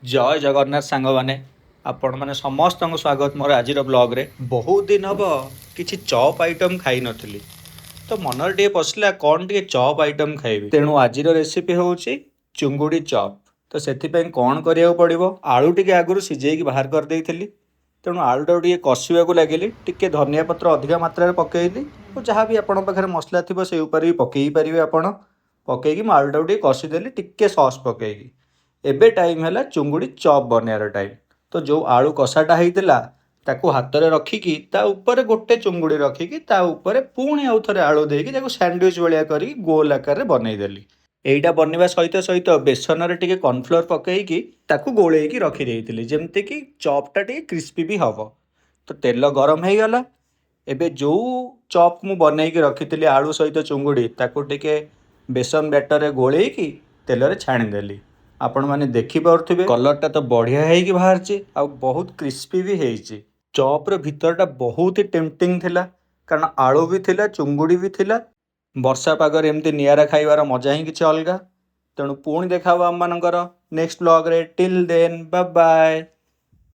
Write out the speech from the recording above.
ଜୟ ଜଗନ୍ନାଥ ସାଙ୍ଗମାନେ, ଆପଣମାନେ ସମସ୍ତଙ୍କୁ ସ୍ୱାଗତ ମୋର ଆଜିର ବ୍ଲଗ୍ରେ। ବହୁତ ଦିନ ହେବ କିଛି ଚପ୍ ଆଇଟମ୍ ଖାଇନଥିଲି, ତ ମନରେ ଟିକେ ପଶିଲା କ'ଣ ଟିକେ ଚପ୍ ଆଇଟମ୍ ଖାଇବି। ତେଣୁ ଆଜିର ରେସିପି ହେଉଛି ଚୁଙ୍ଗୁଡ଼ି ଚପ୍। ତ ସେଥିପାଇଁ କ'ଣ କରିବାକୁ ପଡ଼ିବ? ଆଳୁ ଟିକେ ଆଗରୁ ସିଝେଇକି ବାହାର କରିଦେଇଥିଲି, ତେଣୁ ଆଳୁଟାକୁ ଟିକେ କଷିବାକୁ ଲାଗିଲି। ଟିକେ ଧନିଆ ପତ୍ର ଅଧିକା ମାତ୍ରାରେ ପକେଇଲି ଓ ଯାହା ବି ଆପଣଙ୍କ ପାଖରେ ମସଲା ଥିବ, ସେଇ ଉପରେ ବି ପକେଇ ପାରିବେ ଆପଣ। ପକେଇକି ମୁଁ ଆଳୁଟାକୁ ଟିକେ କଷିଦେଲି ଟିକେ ସସ୍ ପକେଇକି। ଏବେ ଟାଇମ୍ ହେଲା ଚୁଙ୍ଗୁଡ଼ି ଚପ୍ ବନେଇବାର ଟାଇମ୍। ତ ଯେଉଁ ଆଳୁ କଷାଟା ହେଇଥିଲା, ତାକୁ ହାତରେ ରଖିକି, ତା ଉପରେ ଗୋଟେ ଚୁଙ୍ଗୁଡ଼ି ରଖିକି, ତା ଉପରେ ପୁଣି ଆଉ ଥରେ ଆଳୁ ଦେଇକି, ତାକୁ ସ୍ୟାଣ୍ଡୱିଚ୍ ଭଳିଆ କରିକି ଗୋଲ ଆକାରରେ ବନେଇଦେଲି। ଏଇଟା ବନେଇବା ସହିତ ସହିତ ବେସନରେ ଟିକେ କର୍ଣ୍ଣଫ୍ଲୋର୍ ପକେଇକି ତାକୁ ଗୋଳେଇକି ରଖିଦେଇଥିଲି, ଯେମିତିକି ଚପ୍ଟା ଟିକେ କ୍ରିସ୍ପି ବି ହେବ। ତ ତେଲ ଗରମ ହେଇଗଲା। ଏବେ ଯେଉଁ ଚପ୍ ମୁଁ ବନେଇକି ରଖିଥିଲି, ଆଳୁ ସହିତ ଚୁଙ୍ଗୁଡ଼ି, ତାକୁ ଟିକେ ବେସନ ବ୍ୟାଟରରେ ଗୋଳେଇକି ତେଲରେ ଛାଣିଦେଲି। ଆପଣମାନେ ଦେଖିପାରୁଥିବେ, କଲର୍ଟା ତ ବଢ଼ିଆ ହେଇକି ବାହାରିଛି ଆଉ ବହୁତ କ୍ରିସ୍ପି ବି ହେଇଛି। ଚପ୍ର ଭିତରଟା ବହୁତ ହି ଟେମ୍ପଟିଂ ଥିଲା, କାରଣ ଆଳୁ ବି ଥିଲା, ଚୁଙ୍ଗୁଡ଼ି ବି ଥିଲା। ବର୍ଷା ପାଗରେ ଏମିତି ନିଆରା ଖାଇବାର ମଜା ହିଁ କିଛି ଅଲଗା। ତେଣୁ ପୁଣି ଦେଖା ହେବ ଆମମାନଙ୍କର ନେକ୍ସଟ ବ୍ଲଗ୍ରେ। Till then, bye.